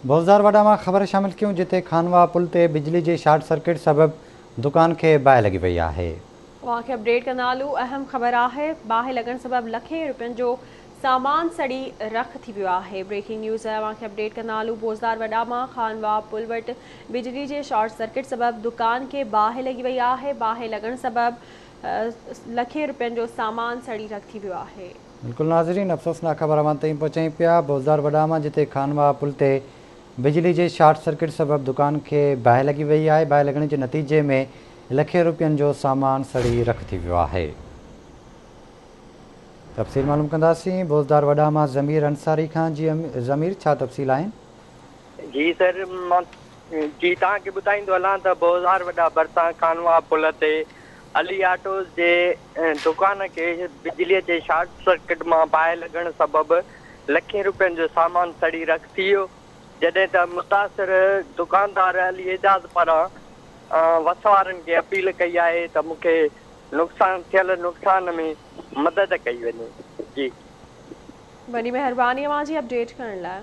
بوزدار وڏا مان خبر شامل ڪيون جتي خانواهه پل تي بجلي جي شارٽ سرڪٽ سبب دڪان کي باهه لڳي وئي آهي. اوهان کي اپڊيٽ ڪندا هلون اهم خبر آهي باهه لڳڻ سبب لکين روپين جو سامان سڙي رک ٿي ويو آهي. بريڪنگ نيوز اوهان کي اپڊيٽ ڪندا هلون بوزدار وڏا مان خانواهه پل وٽ بجلي جي شارٽ سرڪٽ سبب دڪان کي باهه لڳي وئي آهي. باهه لڳڻ سبب لکين روپين جو سامان سڙي رک ٿي ويو آهي. بلڪل ناظرين افسوسناڪ خبر اوهان تائين پهچايون پيا بوزدار وڏا مان جتي خانواهه پل تي بجلي جي شارٽ سرڪٽ سبب دڪان کي باهه لڳي وئي آهي باهه لڳڻ جي نتيجي ۾ لکين روپين جو سامان سڙي رک ٿي ويو آهي. تفصيل معلوم ڪنداسين بوزدار وڏا مان ضمير انصاري کان جي ضمير ڇا تفصيل آهن؟ جي سر مان جي توهان کي ٻڌائيندو هلان ته بوزار وڏا ڀرسان خانواهه پل تي علي آٽوز جي دڪان کي بجليء جي شارٽ سرڪٽ مان باهه لڳڻ سبب لکين روپين جو سامان سڙي رک ٿي ويو، جڏهن ته متاثر دڪاندار علي اعجاز پاران وس وارن کي اپيل ڪئي آهي ته مون کي نقصان ٿيل نقصان ۾ مدد ڪئي وڃي. جي. وڏي مهرباني اوهان جي اپڊيٽ ڪرڻ لاء.